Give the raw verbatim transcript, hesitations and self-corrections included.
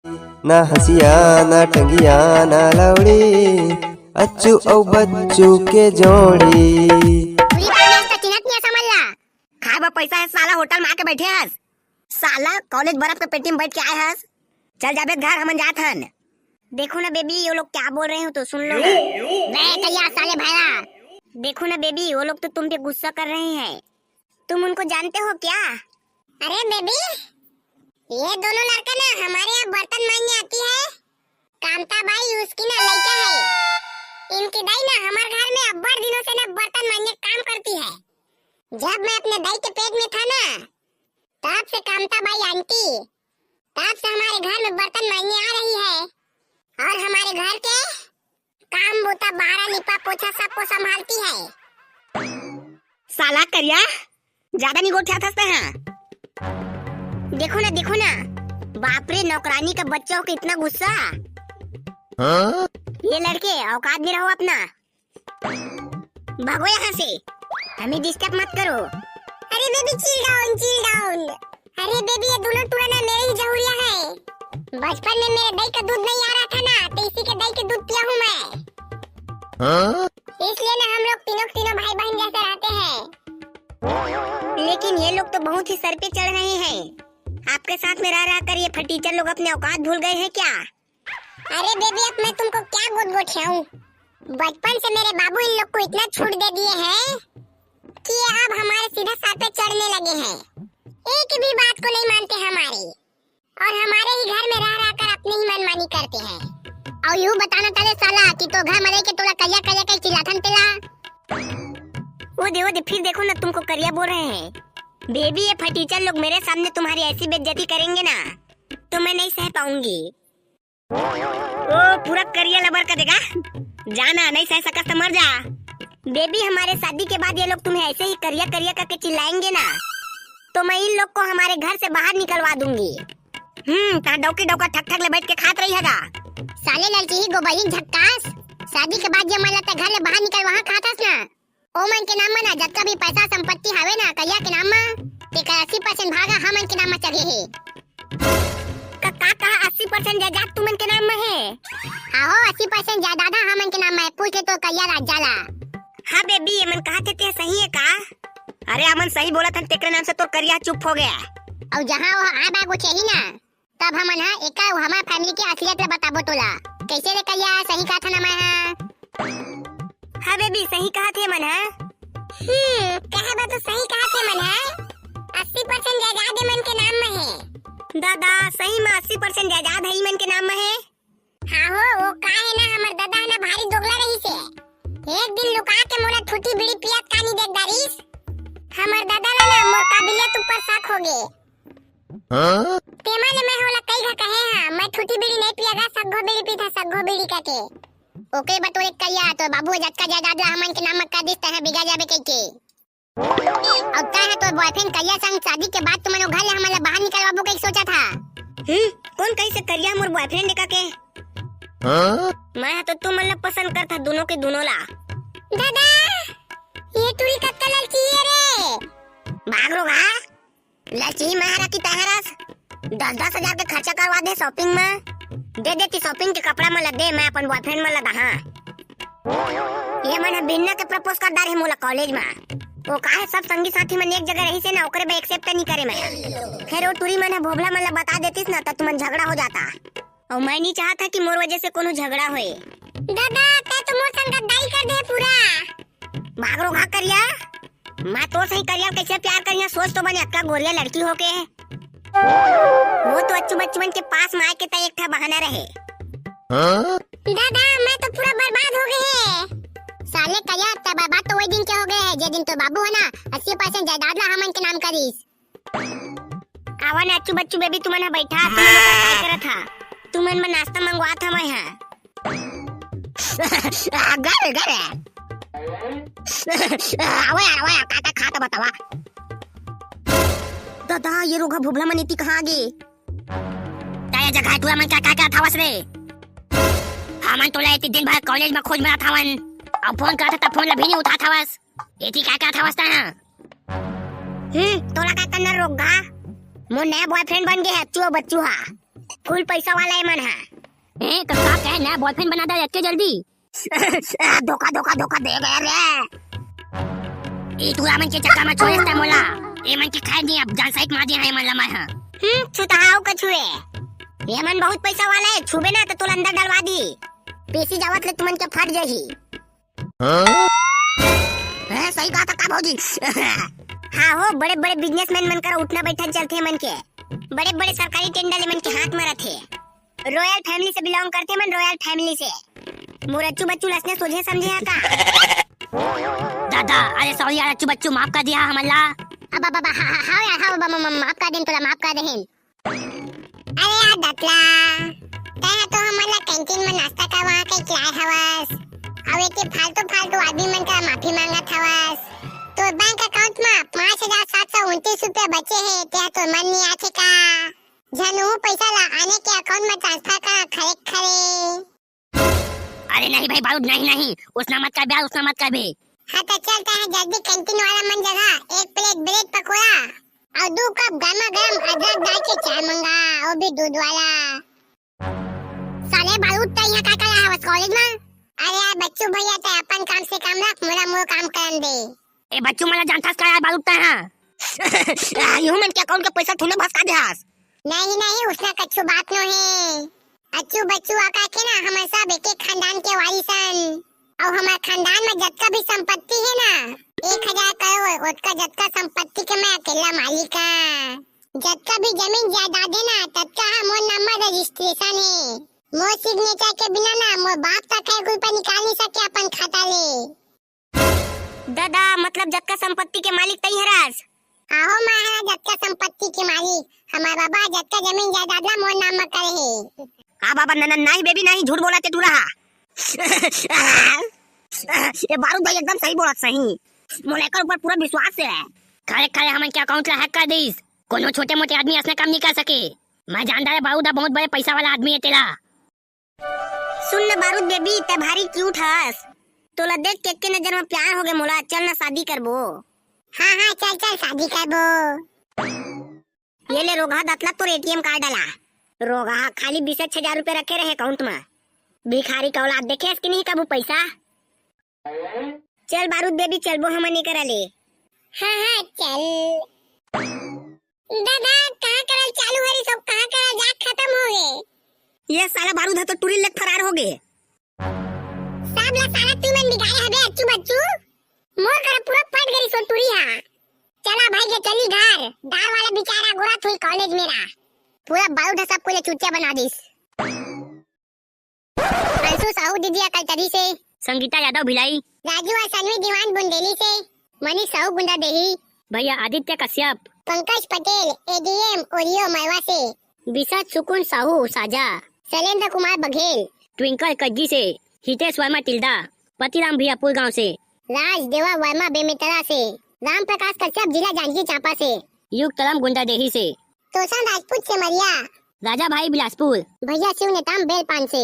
ना हंसिया, ना टंगिया, ना लौड़ी, अच्छू अउ बच्चू के जोड़ी। पूरी पानी अस त चिन्हत नहीं समझ ला। खाए बर पैसा है साला, होटल में आके बैठे हस। साला कॉलेज बर्फ के पेटी में बैठ के आए हस। चल जाबे घर, हमन जात हन। देखो ना बेबी, ये लोग क्या बोल रहे हो तो सुन लो ना। बे कहिया साले भैया। देखो ना बेबी, वो लोग तो तुम पे गुस्सा कर रहे हैं। तुम उनको जानते हो क्या? अरे बेबी, ये दोनों लड़का ना हमारे यहाँ बर्तन मांजने आती है। कामता बाई उसकी ना लड़का है। इनकी दाई ना हमारे घर में अब्बड़ दिनों से ना बर्तन मांजने काम करती है। जब मैं अपने दाई के पेट में था ना, तब से कामता बाई आंटी, तब से हमारे घर में बर्तन मांजने आ रही है और हमारे घर के काम बूता, बारा, लिपा पोछा सबको संभालती है। साला करिया, ज्यादा नहीं गोठियात हस तैं हा। देखो ना, देखो ना, बाप रे, नौकरानी का बच्चा हो के इतना गुस्सा। हाँ? ये लड़के, औकात में रहो अपना। भागो यहाँ से, हमें डिस्टर्ब मत करो। अरे बेबी, चिल डाउन, चिल डाउन। अरे बेबी, ये दोनों टूरा ना मेरे ही जहुरिया है। बचपन में मेरे दाई का दूध नहीं आ रहा था ना, तो इसी के दाई के दूध पिया हूँ मैं। हाँ? इसलिए ना हम लोग तीनों तीनों भाई बहन जैसे रहते हैं। लेकिन ये लोग तो बहुत ही सर पे चढ़ रहे हैं। आपके साथ में रह रह कर ये फटीचर लोग अपने औकात भूल गए हैं क्या? अरे बेबी, अब मैं तुमको क्या गोट गोठियाऊं? बचपन से मेरे बाबू इन लोग को इतना छूट दे दिए हैं कि ये अब हमारे सीधा सर पे चढ़ने लगे हैं। एक भी बात को नहीं मानते हमारी, और हमारे ही घर में रह रह कर अपनी ही मनमानी करते हैं। और यूं बताना तले साला कि तो घर में रह के तोला करिया करिया कहीं चिल्लाथन तेला। वो दे, वो दे, फिर देखो ना, तुमको करिया बोल रहे हैं। बेबी, ये फटीचर लोग मेरे सामने तुम्हारी ऐसी बेइज्जती करेंगे ना, तो मैं नहीं सह पाऊंगी। ओ, पूरा करिया लबर का देगा। जाना, नहीं सह सकस तो मर जा। बेबी, हमारे शादी के बाद ये लोग तुम्हें ऐसे ही करिया करिया करके चिल्लाएंगे ना, तो मैं इन लोग को हमारे घर से बाहर निकलवा दूंगी। हम्म, तहाँ डौकी डौका ठक ठक ले बैठ के खात रही हगा। साले ललकी ही गोबरी झक्कास, शादी के बाद ये मन लगता घर ले बाहर निकल वहाँ खात हस ना। ओ मन के नाम म ना जतका भी पैसा संपत्ति हावे ना करिया के नाम म, तेकर अस्सी परसेंट भागा हमन के नाम म चढ़े हे। का, का कहा अस्सी परसेंट जायदाद तुमन के नाम म हे? हाँ हो, अस्सी परसेंट जायदाद ह हमन के नाम म हे, पूछ ले तो करिया राजा ला। हाँ बेबी, ये मन कहा थे ते सही है का? अरे हमन सही बोलत हन, तेकरे नाम से तोर करिया चुप हो गया। अउ जहाँ वो हाँ बैग उठे ही ना, तब हमन ह एकर अउ हमर फैमिली के असलियत ल बताबो तोला। कैसे रे करिया, सही कहा था ना मैं ह? हाँ बेबी, सही कहा थे मन ह। हम्म, कहे बा तो सही कहा थे मन ह। अस्सी परसेंट जायदाद ए मन के नाम म हे। दादा, सही में अस्सी परसेंट जायदाद है ई मन के नाम म हे। हाँ हो, वो का है ना, हमर दादा है ना भारी दोगला रही से। एक दिन लुका के मोला ठूठी बीड़ी पियत कानी देख डारिस। हमर दादा ला ना मोर काबिलियत ऊपर शक हो गे। हाँ? तेमा ले मैं होला कई घा कहे हाँ, मैं ठूठी बीड़ी नहीं पिया गा, सग्गो बीड़ी पीथा, सग्गो बीड़ी कके। ओके बटोरे करिया, तो बाबू जतका जायदाद ला हमन के नाम म कर दिस, तहे बिगा जाबे कहिके। अब तय है तोर बॉयफ्रेंड करिया संग शादी के बाद तुमन ओ घर ले हमन ला बाहर निकलवाबो कहिके सोचा था। हम्म, कौन कही से करिया मोर बॉयफ्रेंड का के? हाँ? मैं ह तो तुमन ला पसंद करता दोनों के दोनों ला। दादा, ये टूरी कत्ता लड़की है रे। भाग रो गा। लड़की मैं हरा की तहरस। दस दस हजार के खर्चा करवा दे शॉपिंग में। दे देती शॉपिंग के कपड़ा मन ला दे, मैं अपन बॉयफ्रेंड मन ला दहा। ये मन ह बिन्ना के प्रपोज कर डारे हे मोला कॉलेज में। वो काहे सब संगी साथी मन एक जगह रही से ना, ओकरे में एक्सेप्ट नहीं करे मैं। फिर वो टूरी मन ह भोभला मन ला बता देतीस ना, त तुमन झगड़ा हो जाता। और मैं नहीं चाहता कि मोर वजह से कोनो झगड़ा होए। दादा, तै तो मोर संग गद्दारी कर दे पूरा। भाग रो घा करिया। मैं तो सही करिया, कैसे प्यार करिया, सोच तो बने अक्का गोरिया लड़की होके। वो तो अच्छू बच्चू मन के पास में आए के तय एक ठा बहाना रहे। हाँ? दादा, मैं तो पूरा बर्बाद हो गए है। साले करिया, तै बर्बाद तो वही दिन के हो गए है, जे दिन तो बाबू है ना, अस्सी परसेंट जायदाद ला हमन के नाम करिस। आवा ना अच्छू बच्चू बेबी, तुमन ह बैठा, तुमन ओकर काय करत हा? तुमन बर नाश्ता मंगवात हा मैं हा। आ, गा रे, गा रे। आवा यार, आवा यार, का का खाता बतावा। दादा, ये रोगा भोभला मन इति कहाँ गे? ताया जगह टूरा मन का का करत हवस रे? हमन तोला इति दिन भर कॉलेज में खोज मरत हवन। अब फोन करत त फोन ला भी नहीं उठात हवस। एती का का था वस्ता ना? हम्म, तोला का करना रोक गा? मोर नया बॉयफ्रेंड बन गए है, अच्छू बच्चू हा। फुल पैसा वाला ए मन हा। ए, का, का कहे ना, बॉयफ्रेंड बना दे एतके जल्दी। धोखा, धोखा, धोखा दे गया रे। ई टूरा मन के चक्कर में छोड़े ता मोला। ए मन के खाए नहीं, अब जान सहित मार दिया है मन ला मैं हा। हम्म, छुतहाओ कछुए। ए मन बहुत पैसा वाला है, छुबे ना तो तोला अंदर डलवा दी। पेशी जावत ले तुमन के फट जाही। हाँ? हैं, सही कहा था का भौजी? हाँ हो, बड़े बड़े बिजनेसमैन मन करा उठना बैठना चलथे मन के, बड़े बड़े सरकारी टेंडर ले मन के हाथ में रथे। रॉयल फैमिली से बिलोंग करथे मन, रॉयल फैमिली से। मोर अच्चू बच्चू लसने सोझे समझे हा का? दादा, अरे सॉरी यार, अच्चू बच्चू माफ कर दिया हमन ला। अब, अब, अब, हाँ, हाँ, हाँ यार, हाँ, अब, अब, अब, माफ कर देन तोला, माफ कर देन। अरे यार दतला, तैं ह तो हमन ला कैंटीन में नाश्ता करवा के खिलाए हवस, अउ एती फालतू फालतू आदमी मन करा माफी मांगत हवस। तोर बैंक अकाउंट में पाँच हजार सात सौ उनतीस रुपया बचे हे, तेहा तोर मन नहीं आथे का? झन वो पैसा ला आने के अकाउंट में ट्रांसफर करा खरे खरे। अरे नहीं भाई बारूद, नहीं, नहीं, उसना मत कर बे यार, उसना मत कर बे। हाँ तो चल, तैं ह जल्दी कैंटीन वाला मन जगह एक प्लेट ब्रेड पकौड़ा अउ दू कप गरमा गरम अदरक डाल के चाय मंगा, वो भी दूध वाला। साले बारूद, तैं यहाँ का करे हवस कॉलेज में? अरे यार बच्चू भैया, तैं अपन काम से काम रख, मोला मोर काम करन दे। ए बच्चू, मोला जानथस का यार बारूद तैं हा? यूं मन के अकाउंट के पैसा थोड़े भसका दे हस। नहीं, नहीं, उसना कच्चू बात नो हे। अच्चू बच्चू आ का के ना, हमन सब एक एक खानदान के वारिस हन। अउ हमर खानदान में जतका भी संपत्ति हे ना, एक हजार करोड़, ओतका जतका संपत्ति के मैं अकेला मालिक हां। जतका भी जमीन जायदाद हे ना, ततका हा मोर नाम म रजिस्ट्रेशन हे। मोर सिग्नेचर के बिना ना मोर बाप तक एक रुपया निकाल नहीं सके अपन खाता ले। दादा, मतलब जतका संपत्ति के मालिक तई हरस? आहो, मैं हरा जतका संपत्ति के मालिक। हमार बाबा जतका जमीन जायदाद ला मोर नाम म करे हे। हाँ बाबा, न, न, नहीं बेबी, नहीं, झूठ बोला ते टूरा हा। ये बारूद भाई एकदम सही बोलत सही। मोला एकर ऊपर पूरा विश्वास हे। खरे खरे हमन के अकाउंट ला हैक कर दिस। कोनो छोटे मोटे आदमी असने काम नहीं कर सके। मैं जानदार बारूद हा बहुत बड़े पैसा वाला आदमी हे तेला। सुन न बारूद बेबी, तै भारी क्यूट हस। तोला देख के एक्के नजर में प्यार हो गे मोला। चल न शादी करबो। हाँ, हाँ, चल, चल, शादी करबो। ये ले रोगहा दतला तोर एटीएम कार्ड आला। रोगहा खाली बीस एक हजार रुपया रखे रहे अकाउंट में। भिखारी का औलाद देखे हस कि नहीं कभू पैसा? चल बारूद बेबी, चलबो हमन एकरा ले। हाँ, हाँ, चल। दादा, कहाँ करल चालू हरी सब, कहाँ करल जाके खत्म हो गे। ये साला बारूद ह तो टूरी लेके फरार हो गे। सब ला साला तुमन बिगाड़े हबे अच्चू बच्चू। मोर करा पूरा फट गई सो टूरी हा। चला भाई के चली घर, दार वाला बेचारा गोरा थुई कॉलेज में रहा। पूरा बारूद ह सब कोई ले चुतिया बना दिस। अंशु साहू दीदी अकलतरी से। संगीता यादव भिलाई। राजू और सनवी दीवान बुंदेली से। मनीष साहू गुंडा देही। भैया आदित्य कश्यप। पंकज पटेल, एडीएम ओरियो मलवा से। विशद सुकुन साहू साजा। शैलेंद्र कुमार बघेल। ट्विंकल कज्जी से। हितेश वर्मा टिल्डा। पतिराम भैया पुलगांव से। राज देवा वर्मा बेमेतरा से। राम प्रकाश कश्यप जिला जांजगीर चांपा से। युग तलम गुंडा देही से। तोसन राजपूत सेमरिया। राजा भाई बिलासपुर। भैया शिव नेताम बेलपान से।